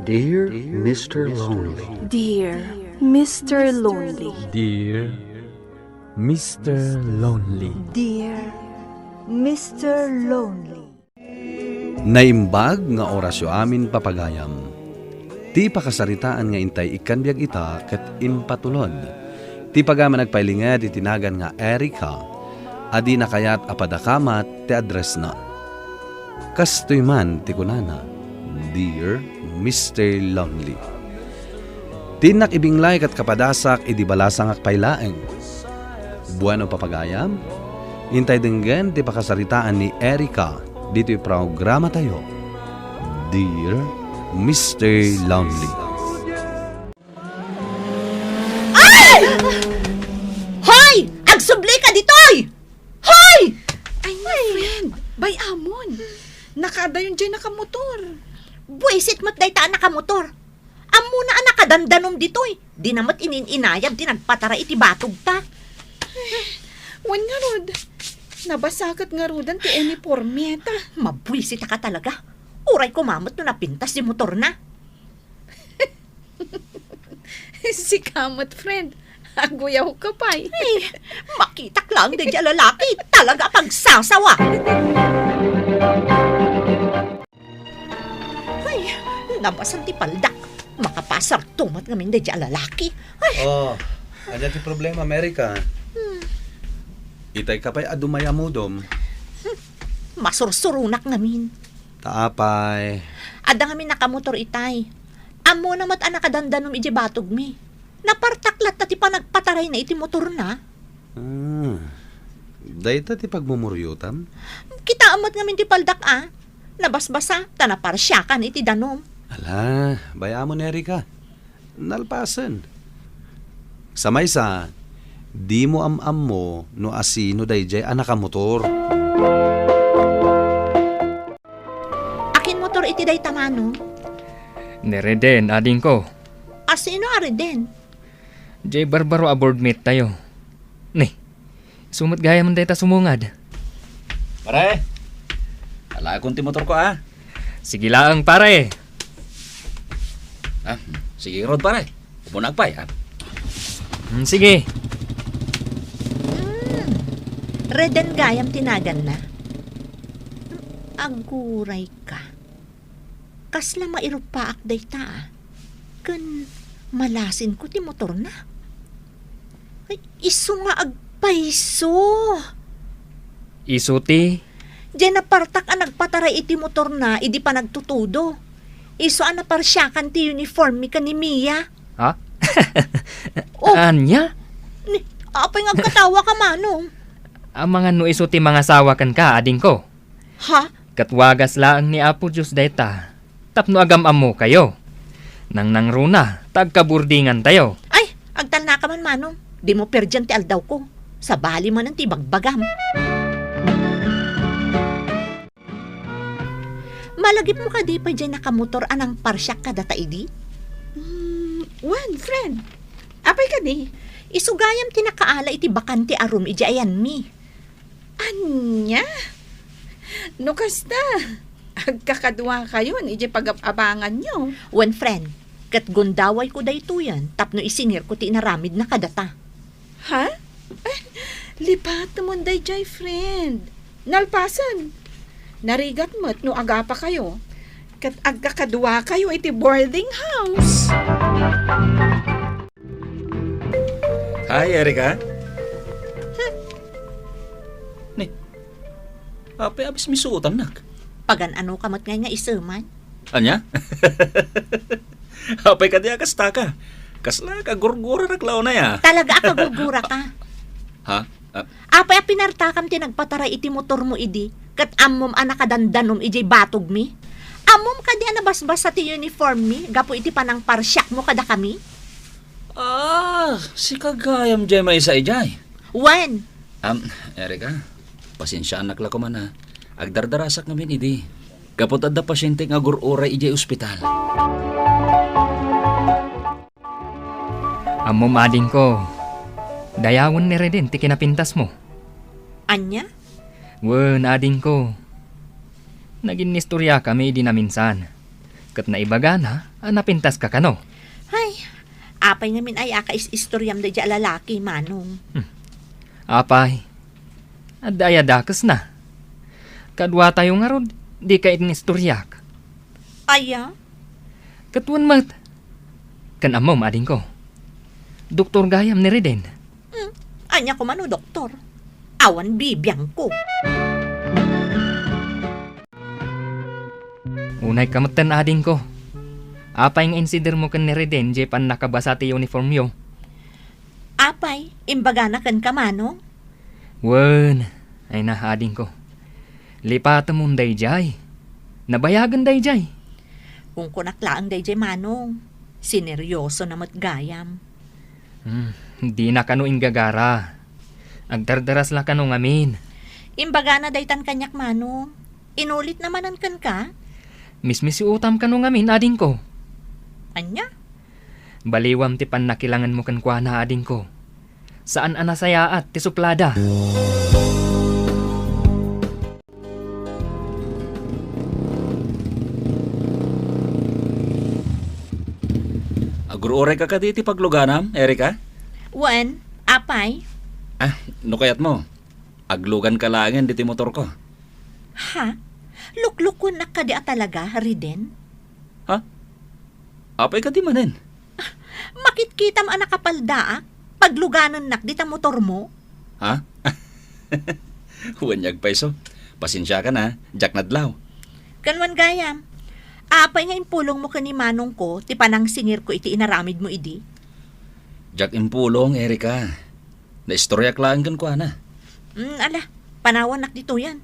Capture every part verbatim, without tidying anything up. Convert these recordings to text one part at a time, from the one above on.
Dear Mister Lonely. Dear Mister Lonely. Dear Mister Lonely. Dear Mister Lonely. Naimbag nga orasyo amin, papagayam. Ti pakasaritaan nga intay ikkan biag ita ket impatulod. Ti pagayam a nagpailinged iti nagan nga Erica, a dina kayat a padakamat ti addressna. Kastoy man ti kunana, "Dear Mister Lonely." Ti innak ibinglay ket kapadasak idi balasangak pay laeng. Bueno, papagayam, intay denggen ti pakasaritaan ni Erica ditoy programatayo, Dear Mister Lonely. Ay! Hoy! Agsubli ka ditoy! Hoy! Ay, my friend, bay-amon. Nakadayon diay nakamotor. Buisit met dayta a nakamotor. Ammona a nakadandanom ditoy. Dina met inin-inayab ti nagpataray iti batogta. Wen ngarud, nabasa ket ngarudan ti uniformeta. Mabuisitaka talaga. Uray koma met no napintas ti motorna. Sika met, friend. Aguyaw ka pay. Ay, makitak laeng daydi a lalaki. Talaga a pagsasawa. Ay, nabasan ti paldak. Makapasar tumat ngamin daydi a lalaki. Ay. Oh, ania ti problema, Erica? Hmm. Itay ka pay a dumayamudom. Masursuronak ngamin. Ta apay? Adda ngamin nakamotor itay. Ammona met a nakadandanom idiay batogmi. Napartak latta ti panagpatarayna iti motorna. Ah, dayta ti pagmumuriotam? Kitaem met ngamin ti paldak a. Nabasbasa, ta naparsiakan iti danom. Ala, bay-amon, Erica. Nalpasen. Sa maysa, dimo am-ammo no asino daydiay a nakamotor. Akin motor iti dayta, Manong? Ni Reden, adingko. Asino a Reden? Jay barbaro a boardmate tayo. Ni, isu met gayam dayta sumungad. Pare, alaekon ti motorko, a. Sige laeng, pare. Ah, sige ngarud, pare. Umunag pay, a. Hmm, sige. Hmm. Reden gayam ti naganna. Aguray ka. Kasla mairuppaak dayta, a. Ken malasinko ti motorna. Ay, isu nga agpayso. Isu ti? Diay napartak a nagpataray iti motorna idi panagtutudo. Isu a naparsiakan ti uniform mi ken ni Mia. Ha? Oh. Ania? Ni, apay nga agkatawa ka, Manong? Amangan no isu ti mangasawa kenka, adingko. Ha? Ket wagas laeng ni Apo Dios dayta tapno agam-ammokayo. Nangnangruna ta agkaburdingantayo. Ay, agtalnaka man, Manong. Dimo perdian ti aldawko. Sabali manen ti ibagbagam. Malagipmo kadi pay diay nakamotor a nangparsiak kadata idi? Hmm, wen, friend. Apay kadi? Isu gayam ti nakaala iti bakante a room idiay ayanmi. Ania? No kasta, agkakaduakayon idiay pagab-abanganyo. Wen, friend, ket gundawayko daytoyen tapno isingirko ti inaramidna kadata. Ha? Ay, lipatemon daydiay, friend. Nalpasen. Narigat met no agapakayo ket agkakaduakayo iti boarding house. Hi, Erica. Hmm. Ni, apay a bismisuotannak? Pagan-ano ka met ngay nga iseman? Ania? Apay kadi a kasta ka? Kasla kagurguranak la unay, a. Talaga a kagurgura ka. Ha? Ah. Apay a pinartakam ti nagpataray iti motormo idi, ket ammom a nakadandanom idiay batogmi? Ammom kadi a nabasbasa ti uniformmi gapu iti panangparsiakmo kadakami? Ah, sika gayam diay maysa idiay. Wen. Am, Erica, pasensiaanak la koma, a. Agdardarasak ngamin idi. Gapu ta adda pasiente nga agur-uray idiay ospital. Ammom, adingko, dayawen ni Reden ti kinapintasmo. Ania? Wen, adingko. Naginnistoriakami idi naminsan. Ket naibagana a napintaska kano. Ay, apay ngamin aya a kais-istoriam daydiay a lalaki, Manong? Hmm. Apay, adda aya dakesna. Kaduatayo ngarud, dika inistoriak. Aya? Ket wen met. Ken ammom, adingko. Doktor gayam ni Reden. Hmm, ania koma no doktor? Awan bibiangko. Unayka metten, adingko. Apay nga insidermo ken ni Reden diay pannakabasa ti uniformyo? Apay, imbagana kenka, Manong? Wen, ay na, adingko. Lipatemon daydiay. Nabayagen daydiay. Kunkunak laeng daydiay, Manong. Sineryosona met gayam. Hmm, dina kano inggagara. Agdardaras la kano ngamin. Imbagana daytan kaniak, Manong. Inulitna manen kenka? Mismisiutam kano ngamin, adingko. Ania? Baliwam ti pannakilangenmo kenkuana, adingko. Saan a nasayaat ti suplada. Agur-urayka kadi iti pagluganam, Erika? Wen, apay? Ah, no kayatmo, agluganka laengen ditoy motorko. Ha? Luklukuennak kadi a talaga, Reden? Ha? Apay kadi manen? Makitkitam a nakapaldaak, pagluganennak dita motormo? Ha? Wen, agpayso. Pasensiakan a, diak nadlaw. Ken wen gayam, apay nga impulongmo ken ni manongko ti panangsingirko iti inaramidmo idi? Diak impulong, Erika. Naistoryak laeng kenkuana. Mm, ala, panawannak ditoyen.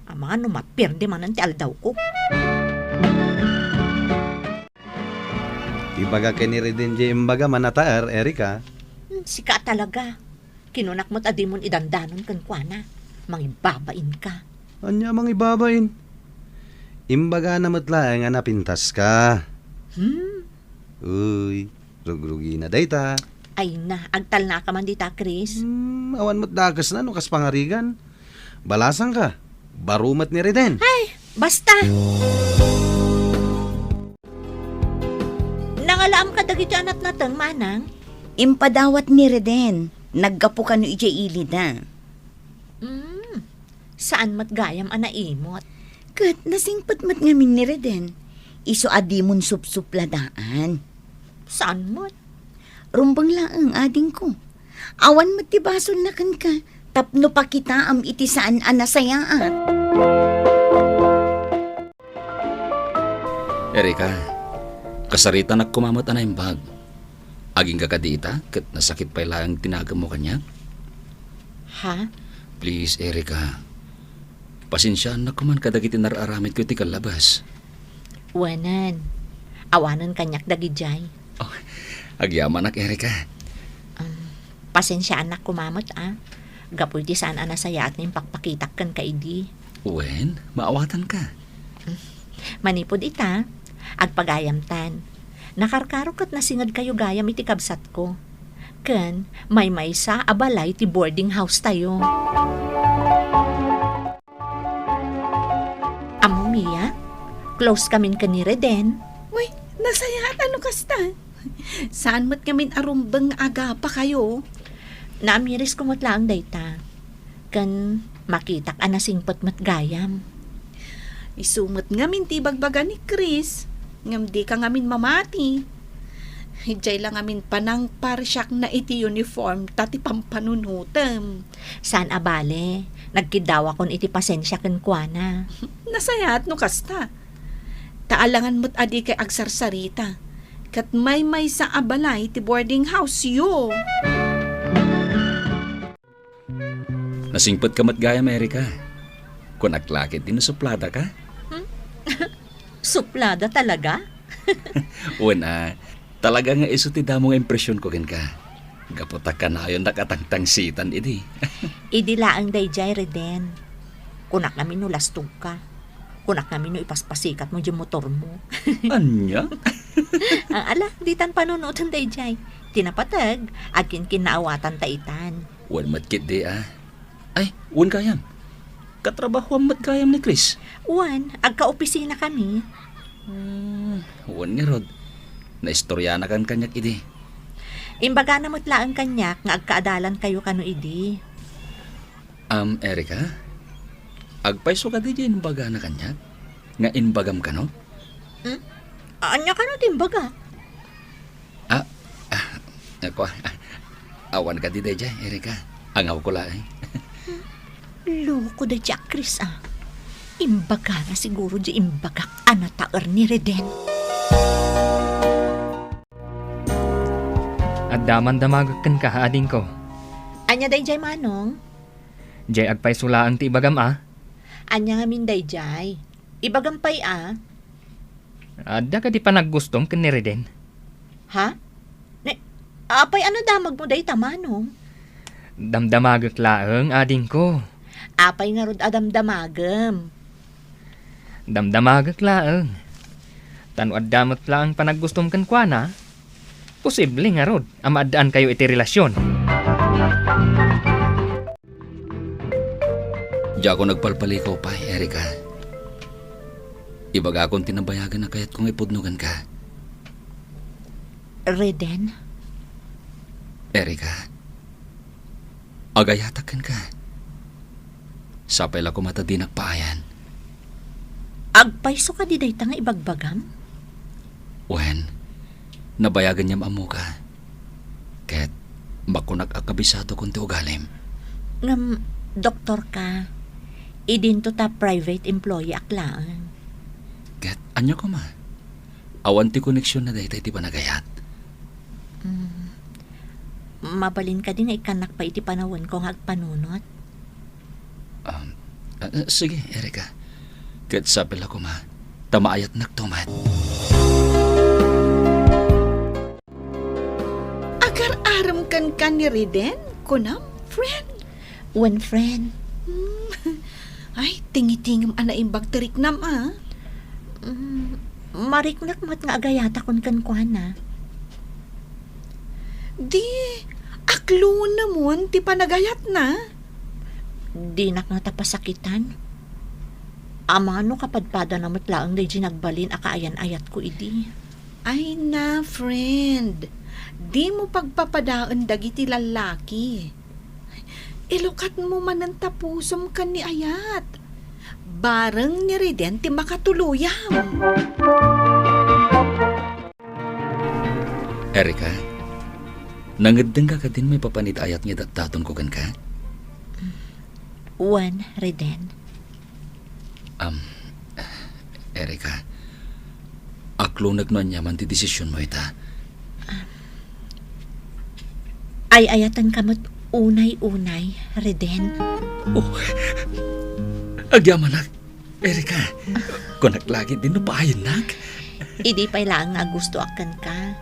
Amangan no mapierde manen ti aldawko. Ibaga ken ni Reden diay imbagam a nataer, Erika. Hmm, sika a talaga. Kinunak met a dimon idandanon kenkuana. Mangibabainka. Ania mangibabain? Imbagana met laeng a napintaska. Hmm? Uy, rugrugina dayta. Ay na, agtalnaka man dita, Chris. Hmm, awan met dakesna no kas pangarigan. Balasangka, baro met ni Reden. Ay, basta! Nangalaam kadagiti a natnateng, manang? Impadawat ni Reden, naggapu kano idiay ilida. Mm, saan met gayam a naimot? Ket nasingpet met ngamin ni Reden, isu a dimon supsupladaan. Saan met? Rumbeng laeng, adingko. Awan met ti basolna kenka tapno pakitaam iti saan a nasayaat. Erika, kasaritanak koma met a naimbag. Agingga kadi ita ket nasakit pay laeng ti nagemmo kaniak? Ha? Please, Erika. Pasensiaannak koman kadagiti nar-aramidko iti kallabas. Wenen. Awanen kaniak dagidiay. Oh, agyamanak, Erika. Um, pasensiaannak koma met, a. Gapu iti saan a nasayaat nga impakpakitak kenka idi. Wen, maawatanka. Manipud ita, agpagayamtan. Nakarkaro ket nasingedkayo gayam iti kabsatko. Ken maymaysa a balay ti boarding house tayo. Ammo, Mia, close kamin ken ni Reden. Uy, nasayaat a no kasta. Saan met ngamin a rumbeng nga agapakayo? Naamirisko met laeng dayta. Ken makitak a nasingpet met gayam. Isu met ngamin ti ibagbaga ni Chris, ngem dika ngamin mamati. Idiay la ngamin panangparsiakna iti uniform ta ti pampanunotem. Saan a bale, nagkiddawakon iti pasensia kenkuana. Nasayaat no kasta. Ta alangan met a dikay agsarsarita. Ket maymaysa a balay ti boarding house-yo. Nasingpetka met gayam, Erika. Kunak la ketdi no supladaka? Hmm? Suplada talaga? Wen a, talaga nga isu ti damo nga impresionko kenka. Gapu ta kanayonnak a tangtangsitan idi. Idi laeng daydiay, Reden. Kunak ngamin no lastogka. Kunak ngamin no ipaspasikatmo diay motormo. Ania? Ah, ala, ditan panunoten daydiay. Ti napateg, agkinkinnaawatanta itan. Wen met ketdi, a. Ay, wen gayam. Katrabahoam met gayam ni Chris. Wen, agkaopisinakami. Hmm. Wen ngarud, naistorianakan kaniak idi. Imbagana met laeng kaniak nga agkaadalankayo kano idi. Am, Erica? Agpayso kadi diay imbagana kaniak? Nga imbagam kano? Hmm? Ania kano ti imbaga? Ah, ah, ako, ah, awan kadi daydiay, Erica. Angawko laeng. Loko daydiay a Chris, ah. Imbagana siguro diay imbagak a nataer ni Reden. Adda man damagek kenka, adingko. Ania daydiay, Manong? Diay agpayso laeng ti ibagam, a? Ania ngamin daydiay? Ibagam pay, a? Adda kadi panaggustom ken ni Reden? Ha? Ne, apay a nadamagmo dayta, Manong? Damdamagek laeng, adingko. Apay ngarud a damdamagem? Damdamagek laeng. Ta no adda met laeng panaggustom kenkuana, posible ngarud a maaddaankayo iti relasyon. Diakon agpalpalikaw pay, Erica. Ibagakon ti nabayagen a kayatko nga ipudno kenka. Reden? Erica, agayatak kenka. Sapay la koma ta dinak paayan. Agpayso kadi dayta nga ibagbagam? Wen, nabayagen nga ammoka. Ket makunak a kabisadokon ti ugalim. Ngem, doktor ka. Idinto ta private employee ak laeng. Ket ania koma? Awan ti koneksionna dayta iti panagayat. Mm. Mabalin kadi nga ikkannak pay iti panawenko nga agpanunot? Um, ah, ah, sige, Erica. Ket sapay la koma, ta maayatnakto met. Agar-arem kenka ni Reden, kunam, friend? Wen, friend. Hmm. Ay, tingitingem a naimbag ti riknam, a. Mm, mariknak met nga agayatakon kenkuana. Di, aklonemon ti panagayatna? Dinak ngata pasakitan. Amano kapadpadana met laeng daydi nagbalin a kaayan-ayatko idi. Ay na, friend. Dimo pagpapadaen dagiti lallaki. Ilukatmo manen ta pusom ken ni ayat. Bareng ni Reden ti makatuluyam. Erica, nangeddengka kadin maipapan iti ayat nga idatdatonko kenka? Wen, Reden. Am, Erica, aklonek no aniaman ti desisionmo ita. Ay-ayatenka met unay-unay, Reden. Oh, agyamanak, Erica. Kunak la ketdin no paayannak. Idi pay laeng nga agustoak kenka.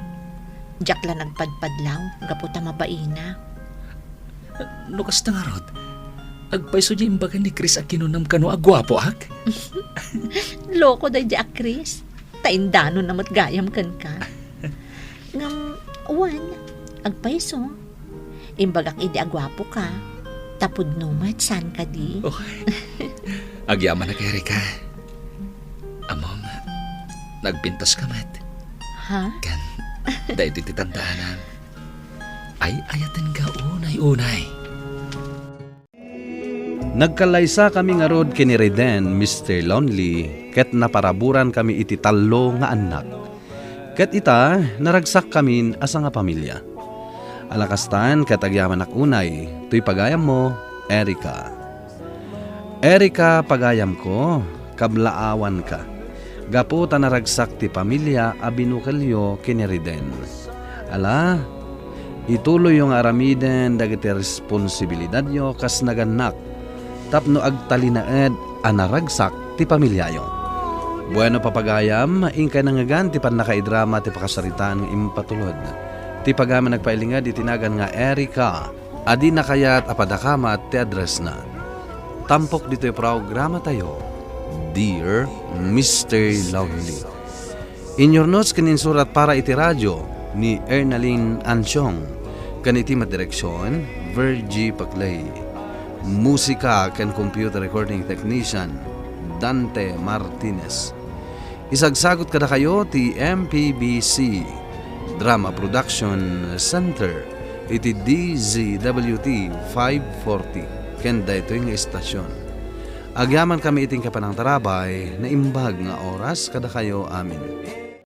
Diak la nagpadpadlaw gapu ta mabainak. No kasta ngarud, agpayso diay imbaga ni Chris a kinunam kano a guapoak? Loko daydi a Chris. Ta indanonna met gayam kenka. Ngem, wen, agpayso. Imbagak idi a guapoka. Ta pudno met, saan kadi? Oh, agyamanak, Erica. Ammom, nagpintaska met. Ha? Ken, daytoy ti tandaanam. Ay-ayatenka unay-unay. Nagkallaysakami ngarud ken ni Reden, Mister Lonely, ket naparaburaankami iti tallo nga annak. Ket ita, naragsakkamin a sangapamilia. Ala kastan ket agyamanak unay, toy pagayammo, Erica. Erica, pagayamko, kablaawanka. Gapu ta naragsak ti pamilia a binukelyo ken ni Reden. Ala, ituloyyo nga aramiden dagiti responsibilidadyo kas nagannak tapno agtalinaed a naragsak ti pamiliayo. Bueno, papagayam, inkay nangngegan ti pannakaidrama ti pakasaritaan nga impatulod. Ti pagayam a nagpailinged iti nagan nga Erica. A di nakayat a padakamat ti addressna. Tampok ditoy programatayo, Dear Mister Lonely. Inyurnos ken insurat para iti radio ni Ernalyn Ansiong, ken iti madireksion, Virgie Paclay. Musika ken computer recording technician, Dante Martinez. Isagsagut kadakayo ti M P B C Drama Production Center iti D Z W T five forty ken daytoy nga istasyon. Agyamankami iti kapanangtarabay, naimbag nga oras kadakayo amin.